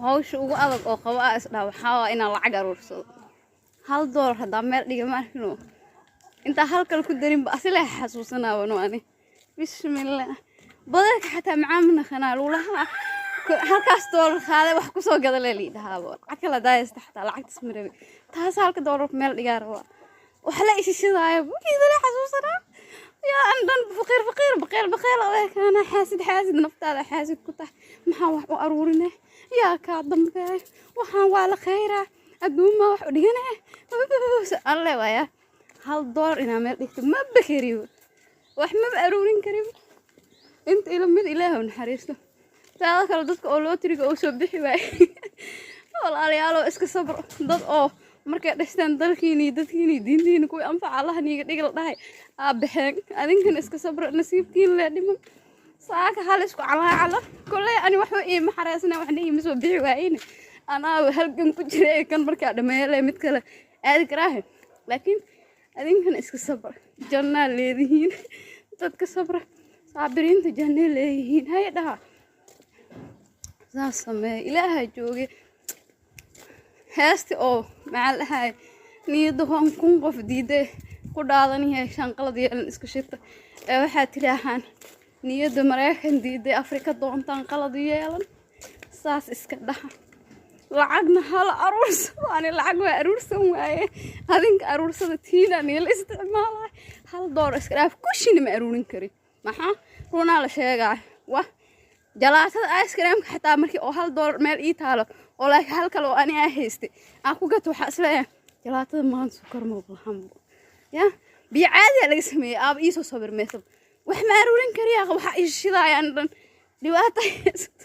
Hawsha ugu adag oo qabo aa isdhaha waxaa waa inaan lacag aruursado. $1 haddaa meel dhiga, ma arkino, intaa hal kale ku darinba asila xasuusanaawano ani. Bismillah, badarka xataa macaan ma naqanaa lagulahaa. Halkaas doolar qaaday, wax kusoo gada lee lii dhahaabo. Lacag kale hadaa haysta xataa lacagtaas ma rabi, taas halka doolar meel dhigaa rabaa. Wax la ishishidaayo idala xasuusanaa. Yaa an dhan faqiir faqiir, baqiil baqiil adeekaana, xaasid xaasid, naftaada xaasid ku tahay. Maxaa wax u aruurine? Yaa kaa dambeeyo? Waxaan waa la khayraa, adduunmaa wax u dhigane alle waaya. $1 inaa meel dhigto maba karibo, wax maba aruurin karibo. Inta ila mid Ilaahu naxariisto. Taada kale, dadka oo lootriga oo soo bixi waaye, walaalyaalo, iska sabro. Dad oo markay dhashteen dalkiina iyo dadkiina iyo diintiina kuwii anfaca Allaha niiga dhigi la dhahay aa baxeen. Adinkana iska sabro, nasiibkiin lee dhiman. Saaka hal isku calaacalo. Kolley ani waxba iima xareysna, waxna iima soo bixi waayeyne. Anaa halgan ku jira ee kan markaa dhameeyale mid kale aadi karaahe. Laakiin adinkana iska sabra, jannaa leedihiin. Dadka sabra, saabiriinta, jannay leeyihiin. Hay dhaha, saas sameeya. Ilaaha jooge. Heesti oo maxaa la dhahay, niyadda hoon 1000 qof diiday ku dhaadan yahay, shanqalad yeelan iska shita ee waxaad tidhaahaan: niyadda Maraykan diiday, Afrika doontaan, qalad yeelan. Saas iska dhaha. Lacagna hala aruursado. Ani lacag waa aruursan waaye, adinka aruursada. Tiina niila isticmaalay, $1 iska dhaaf, kushina ma aruurin karin. Maxaa runaa la sheegaa? Wah, jalaatada ice creamka xataa markii oo $1 meel ii taalo oo laakiin hal kale oo ani aa haystay aan ku gato, waxaa isleeyahay jalaatada maanta sukar ma lahanbo, ya biyo caadiya laga sameeyey aaba iisoo sawir meesab. Wax ma aruurin kariyaa, waxaa ii shidaayaan dhan dhibaata haysato.